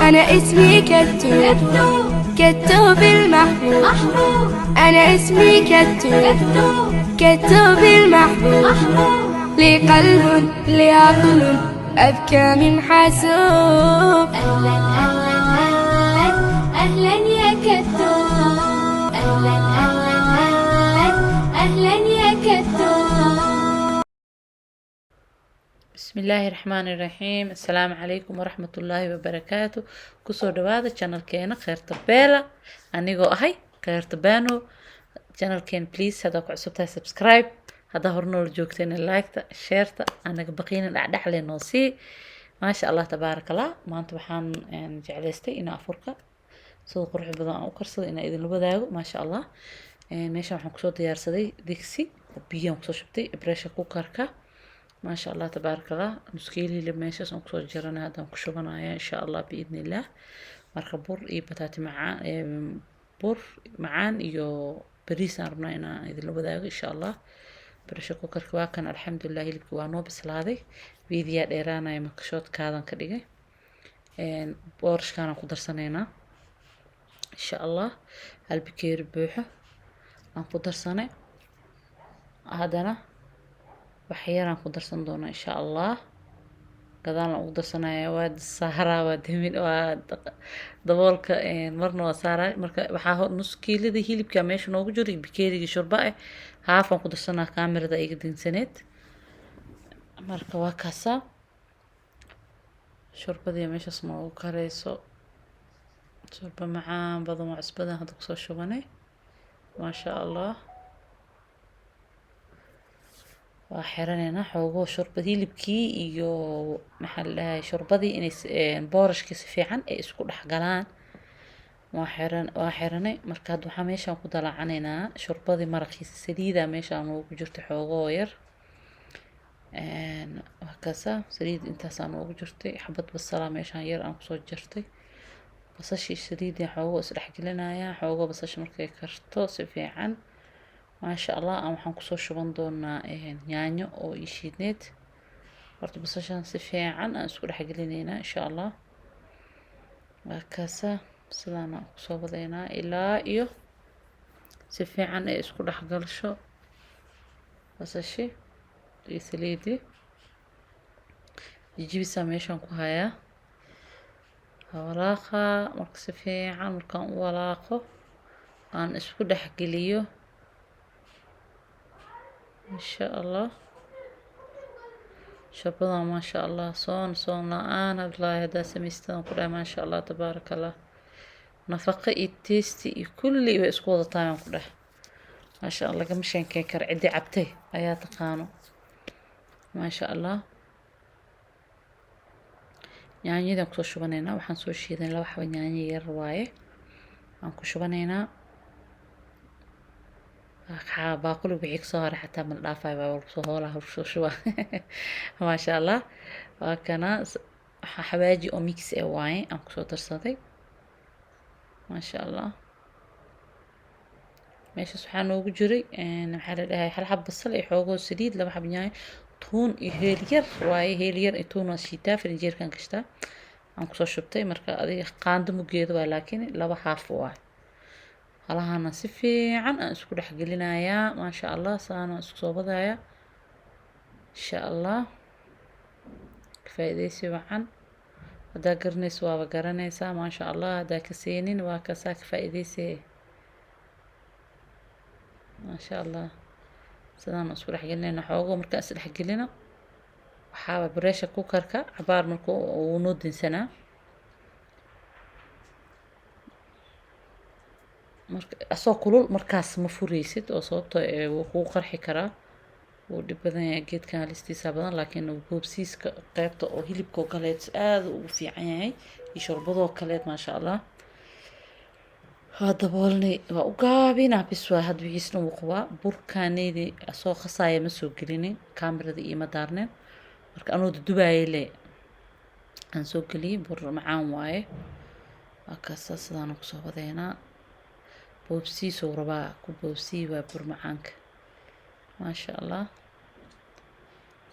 أنا اسمي كتوب، كتوب المحبوب. أنا اسمي كتوب، كتوب المحبوب. لي قلب لي عقل أذكى من حاسوب. أهلا أهلا أهلا أهلا يا كتوب، أهلا أهلا أهلا أهلا يا كتوب. Bismi illaahi raxmaani raxiim. Assalaamu calaykum waraxmatullaahi wabarakaatu. Kusoo dhawaada channelkeena Kheyrta Beela, anigoo ahay Kheyrta Bano. Channelkeena please, haddaa ku cusub tahay, subscribe. Haddaa hore noola joogtayna, liketa, shareta, anaga baqiina dhacdhaxle noo sii. Maasha Allah, tabaaraka Allah. Maanta waxaan jeclaystay inaa afurka sida qurux badan aan u karsado inaa idinla wadaago. Maasha Allah, meeshan waxaan kusoo diyaarsaday digsi oo biyaan kusoo shubtay, pressure cookerka. Maasha Allah, tabaaraka Allah. Nuskiil hilib meeshaas aan kusoo jaranay haddaan ku shubanaya, insha Allah, biidni illah. Marka bur iyo bataati macaan, bur macaan iyo bariis aan rabnaa inaan idinla wadaago, insha Allah. Pressure cookerka waa kan. Alxamdulilah, hilibki waa noo bislaaday. Videoyaa dheeraanaya, marka shortkaadan ka dhigay. Boorashkaanaan ku darsanaynaa, insha Allah. Hal bakeeri buuxo aan ku darsanay. Haddana wax yaraan ku darsan doonaa, insha Allah. Gadaalna ugu darsanaya. Waa saaraa, waa demin, waa daboolka marna waa saaraa. Marka waxaa nus kiilada hilibka meesha noogu jiro iyo bakeerigii shurba ah haafaan ku darsanaa. Kaamirada iga dinsaneed. Marka waa kaasaa shurbadii meeshaas noogu kareyso. Shurba macaan badan waa. Cusbadan hadda kusoo shubanay. Maasha Allah, waa xiraneynaa xoogoo shurbad hilibkii iyo, maxaa la dhahay, shurbadii inay boorashkii si fiican ay isku dhex galaan. Waa xiran, waa xiranay. Marka hadda waxaa meeshaan ku dalaacanaynaa shurbadii maraqiisa. Saliida meeshaan noogu jirta xoogoo yar. Waa kaasa, saliid intaasaa noogu jirtay. Xabad basalaa meeshaan yar aan kusoo jartay. Basashii saliidii xoogoo isdhex gelinayaa. Xoogoo basasha markay karto si fiican, maasha Allah, aan waxaan kusoo shuban doonaa yaanyo oo ii shiidneed. Horta basashan si fiican aan isku dhex gelinaynaa, insha Allah. Waa kaasa, sidaan aan kusoo wadaynaa ilaa iyo si fiican ay isku dhex galsho basashi iyo saliidii. Jijibisaa meeshaan ku hayaa. Waa walaaqa. Marka si fiican markaan u walaaqo, aan isku dhex geliyo, insha Allah. Shurbadan, maasha Allah, soon soon la-aan wallaahi haddaa samaystaan ku dhahay. Maasha Allah, tabaaraka Allah. Nafaqo iyo tasty iyo kulli way isku wada tahay aan ku dhahay. Maasha Allah, lagama sheekeyn karo. Ciddii cabtay ayaa taqaano. Maasha Allah, yaanyadaan kusoo shubanaynaa. Waxaan soo shiidanay laba xabo yaanyo yar waaye, aan ku shubanaynaa. Baaquli wixii kasoo haray xataa ma la dhaafayo, waa lagu hoolaa soo shuba. Maasha Allah, waa kana. Waxaa xawaaji oo mix eh waaye aan kusoo darsaday. Maasha Allah, meeshaas waxaa noogu jiray, maxaa la dhahay, hal xab basal iyo xoogoo saliid, laba xab yaanyo, tuun iyo heel yar waaye. Heel yar iyo tuun waa shiitaa, firinjeerkan gashtaa, aan kusoo shubtay. Marka adiga qaando muggeeda waa, laakiin laba haaf waaye. Halahana si fiican aan isku dhex gelinayaa. Maasha Allah, saana isku soo badayaa, insha Allah. Faa'iidaysi wacan. Haddaa garanayso, waaba garanaysaa. Maasha Allah, haddaa ka seenin, waa kasaa. Ka faa'iidaysi. Maasha Allah, sidaan isku dhex gelinayna xoogo. Markaan is dhex gelino, waxaaba pressure cookerka cabaar marka uu noo dinsanaa. Marka asoo kulul markaas ma fureysid, oo sababtoo ee wuu kugu qarxi karaa, wuu dhib badan yahay geedkan, halistiisa badan. Laakiin boobsiiska qeybta oo hilibka oo kaleet aad ugu fiican yahay iyo shorbadoo kaleet. Maasha Allah, waa daboolnay, waa u gaabinaa bis. Waa had wixiisna wuu qabaa. Burkaaneydi asoo khasaya ma soo gelinin, kaamirada iima daarneen. Marka anoo dudubaayay le aan soo geliyey. Bur macaan waaye. Waa kaasa, sidaana kusoo wadeynaa. Boobsiisuu rabaa, ku boobsii waa bur macaanka. Maasha Allah,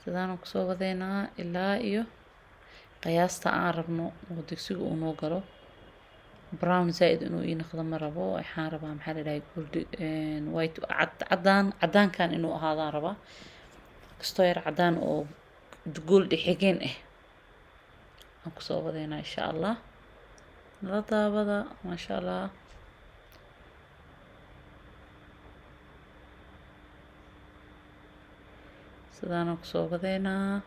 sidaana kusoo wadeynaa ilaa iyo Qiyaasta aan rabno oo digsiga uu noo galo. Brown zaaid inuu ii noqdo ma rabo. Waxaan rabaa, maxaa la dhahay, gold white, cad, cadaan, cadaankan inuu ahaadaan rabaa, kastoo yar cadaan oo gold xigeen ah aan kusoo wadeynaa, insha Allah. Nala daawada, maasha Allah. Sidaanaan kusoo wadeynaa,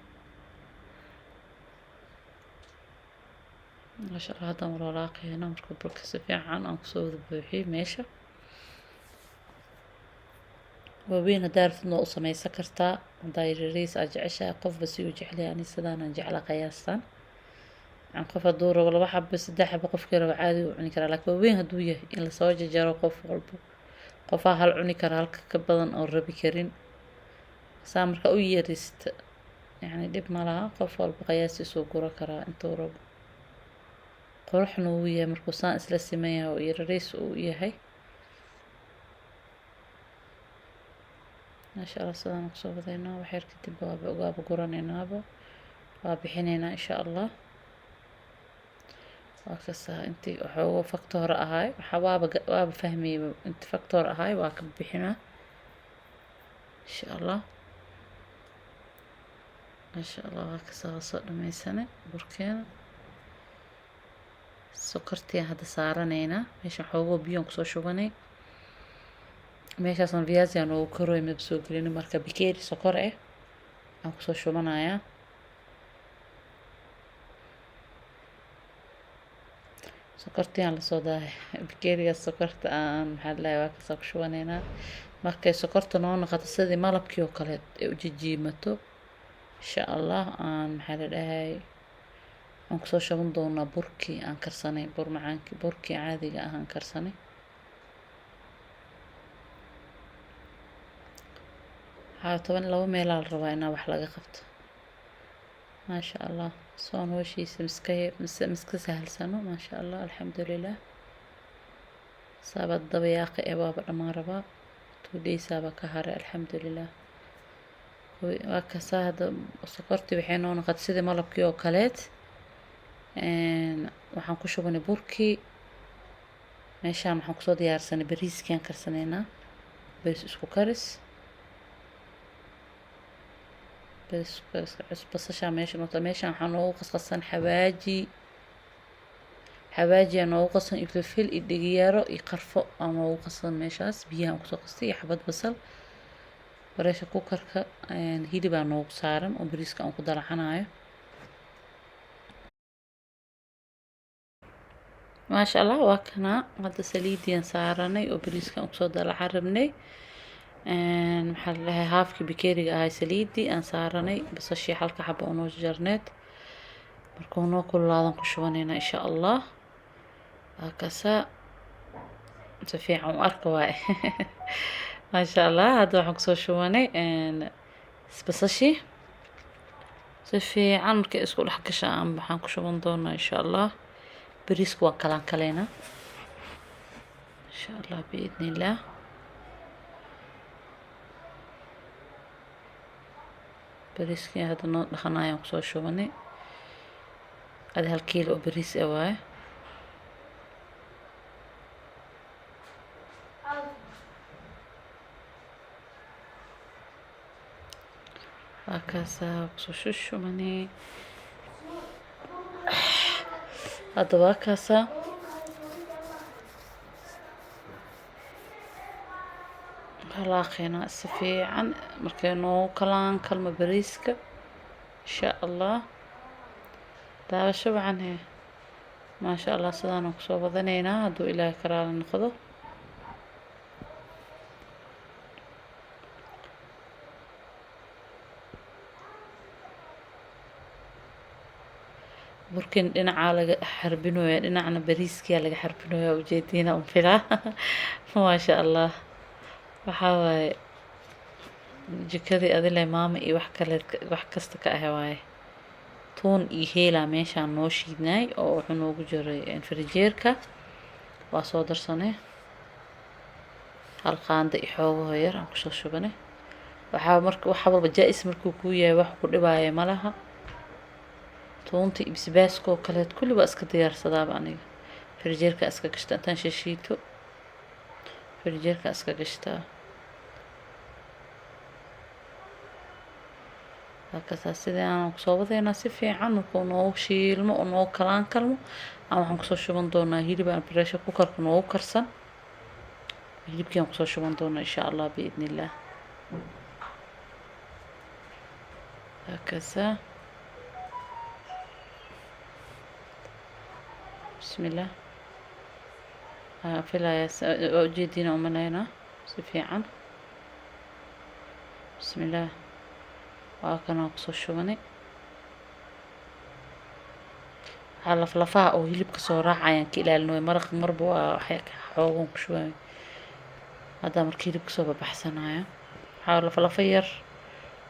maasha Allah. Haddaan walaalaaqeyna marka burka si fiican aan kusoo wada buuxiyey meesha. Waaweyn haddaa rabtid waa u sameysan kartaa, haddaa yaryariis aad jeceshahay. Qofba si uu jecel yahay. Ani sidaanaan jeclaa qiyaastan. Yani qof hadduu rabo laba xabo, saddex xabo, qofkii rabo caadi uu cuni karaa, laakiin waaweyn hadduu yahay in lasoo jajaro qof walbo, qofaa hal cuni kara, halka ka badan oo rabi karin. Saa marka u yarista, yacni dhib ma laha, qof walba qiyaastiisuu guro karaa intuu rabo. Quruxna wuu yahay markuu saan isla siman yahay oo yarariis uu yahay, maasha Allah. Sidaan kusoo wadaynaa. Wax yar kadib waaba guranaynaaba, waa bixinaynaa, insha Allah. Waa kasaa intii waxoogo factor ahaay. Waxaa waaba fahmayay intii factor ahaay, waa ka bixinaa, insha Allah, maasha Allah. Waa kasaa, waa soo dhameysanay burkeena. Sokortii hadda saaranaynaa. Meeshan xoogoo biyaan kusoo shubanay, meeshaasna viazi aan noogu karooy, maba soo gelin. Marka bikeeri sokor ah aan kusoo shubanayaa. Sokortii aan lasoo daahay, bikeerigaas sokorta aan, maxaa la dhahay, waa kasoo ku shubanaynaa. Markay sokorta noo noqoto sidii malabkii oo kale ay u jijiimato, insha Allah, aan, maxaa la dhahay, aan kusoo shuban doonaa burkii aan karsanay, bur macaankii, burkii caadiga ah aan karsanay. Waxaa 12 meelaa la rabaa inaa wax laga qabto, maasha Allah. Soon howshiisa miska miska sahalsano, maasha Allah, alxamdulilah. Saabad dabayaaqa ee waaba dhammaan rabaa, 2 days aaba ka haray, alxamdulilah. Waa kasaa hadda sokortii waxay noo noqotay sidii malabkii oo kaleet. Waxaan ku shubanay burkii. Meeshaan waxaan kusoo diyaarsanay bariiskii aan karsanaynaa, bariis isku karis, bariis isku kariska cusub. Basashaa meesha noqota. Meeshaan waxaa noogu qasqasan xawaaji, xawaaji aa noogu qasan, iyo filfil iyo dhegiyaro iyo qarfo aa noogu qasan. Meeshaas biyaha aan kusoo qastay iyo xabad basal. Pressure cookerka hilibaa noogu saaran oo bariiska aan ku dalacanayo, maasha Allah. Waa kanaa hadda saliidiyan saaranay oo bariiska aan kusoo dalacan rabnay. Maxaa la dhahay, haafkii bakeeriga ahay saliidii aan saaranay, basashii halka xaba oo noo jarneed. Markuu noo kululaadan ku shubanaynaa, insha Allah. Waa kasaa, si fiican u arka waaye, maasha Allah. Hadda waxaan kusoo shubanay basashii. Si fiican markay isku dhex gasha aan waxaan ku shuban doonaa, insha Allah, bariiska. Waan kalaan kaleynaa, insha Allah, biidni illah. Bariiskii hadda noo dhaqanayaan kusoo shubanay. Adi 1 kiilo oo bariis ah waaye. Waa kaasaa, kusoo shushubanay hadda. Waa kaasaa, walaaqeynaa si fiican markay noogu kalaan kalma bariiska, insha Allah. Daawasho wacan he, maasha Allah. Sidaanaan kusoo badanaynaa hadduu Ilaahay karaala noqdo. Burkin dhinacaa laga xarbinooya, dhinacna bariiskiyaa laga xarbinooya, ujeediina un filaa, maasha Allah. Waxaa waaye jikadii adile maama iyo wax kale, wax kasta ka ah waaye. Tuun iyo heelaa meeshaan noo shiidnaay oo wuxuu noogu jiray firijeerka. Waa soo darsanay hal qaanda iyo xoogaho yar aan kusoo shubanay. Waxaa marka wax walba jaa-is markuu kuu yahay, wax ku dhibaayo malaha. Tuunta iyo bisbaaska oo kaleet kulli waa iska diyaarsadaaba aniga. Firijeerka iska gashta intaan shishiito, firijeerka iska gashtaa. Halkaasaa sidii aan kusoo wadaynaa si fiican. Markuu noogu shiilmo oo noogu kalaan kalmo, aan waxaan kusoo shuban doonaa hilib aan pressure cookerka noogu karsan. Hilibkii aan kusoo shuban doonaa insha Allah biidni illah. Hakaza, bismillah. Waxaan filayaa waa ujeediina umaleynaa si fiican. Bismillah, waa kanaa kusoo shubanay. Waxaa laflafaha oo hilibka soo raacayaan ka ilaalin. Maraq marba waa waxay xoogan ku shubay. Hadda marka hilibka soo babaxsanaya, waxaa laflafa yar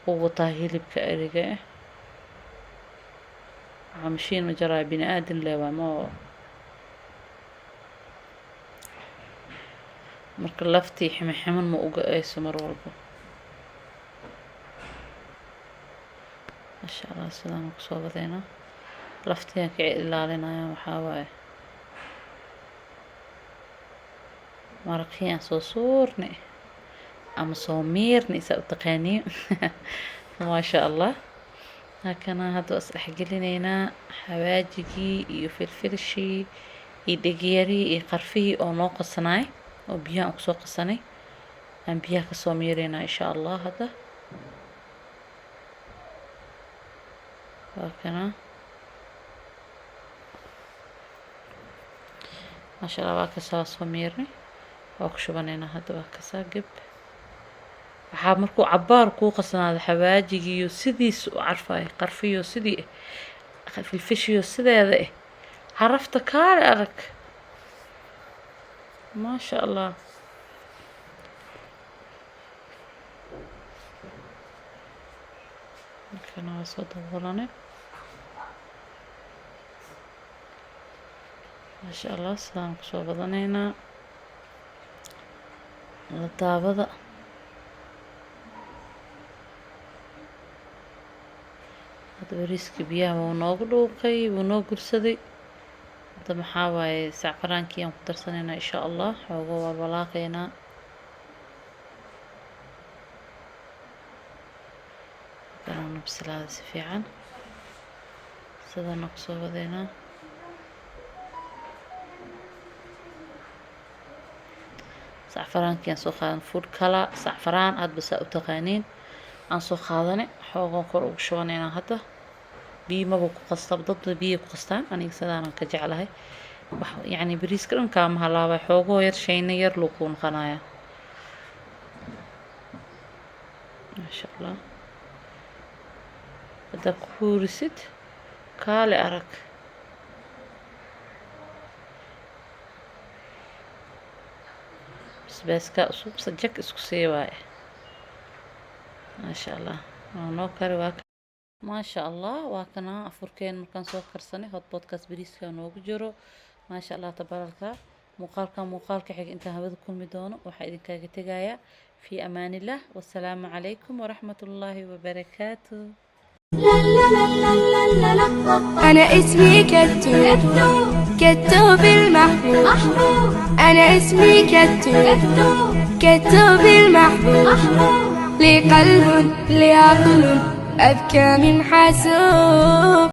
uu wataa hilibka eriga ah. Waxaa mashiin ma jaraayo, bini aadan leh waa ma. Marka laftii xima ximan ma uga eyso mar walba. Maasha Allah, sidaan kusoo wadeynaa. Laftiyan ka ilaalinaya. Waxaa waaye maraqii aan soo suurni ama soo miirni, isaa u taqaaniyo. Maasha Allah, halkana hadda waa isdhexgelinaynaa xawaajigii iyo filfilshii iyo dhegyarii iyo qarfihii oo noo qasanaay oo biyaha aan kusoo qasanay, aan biyaha kasoo miiraynaa insha Allah. Hadda waa kana, maasha Allah. Waa kasaa soo miirnay, waa ku shubanaynaa hadda. Waa kasaa geb. Waxaa markuu cabbaar kuu qasnaado, xawaajigiiyo sidiis u carfay, qarfiyo sidii ah, filfishiyo sideeda ah, carafta kaale arag. Maasha Allah. Markana waa soo daboolane. Maasha Allah, sidaan kusoo badanaynaa la daabada. Hadda bariiska biyaha wuu noogu dhuuqay, wuu noo gursaday. Hadda maxaa waaye, sacfaraankii aan ku darsanaynaa insha Allah. Xoogo waa walaaqaynaa. Garoona bislaada si fiican. Sidana kusoo wadeynaa. Sacfaraankii aan soo qaadan, food color, sacfaraan, hadba saa u taqaaniin, aan soo qaadane. Xoogan kor ugu shubanaynaa. Hadda biyo maba ku qasta, dad biyo ku qastaan, aniga sidaanan ka jeclahay. Wax yacni bariiska dhan kaama halaabay. Xoogoo yar shayna yar luu kuu noqonaya. Maasha Allah, haddaa ku huurisid, kaale arag. Basbaaska usubsa jag isku sii waaye. Maasha Allah, waa noo kari. Waa maasha Allah, waa kana afurkeen markaan soo karsanay. Hotpotkaas bariiska noogu jiro. Maasha Allah, tabaaraka. Muuqaalka muuqaalka xiga intaan hawada kulmi doono, waxaa idinkaaga tegayaa fii amaanillah. Wasalaamu calaykum waraxmatullaahi wabarakaatu. أنا اسمي كتوب، كتوب المحبوب. أنا اسمي كتوب، كتوب المحبوب. لي قلب، لي عقل أذكى من حاسوب.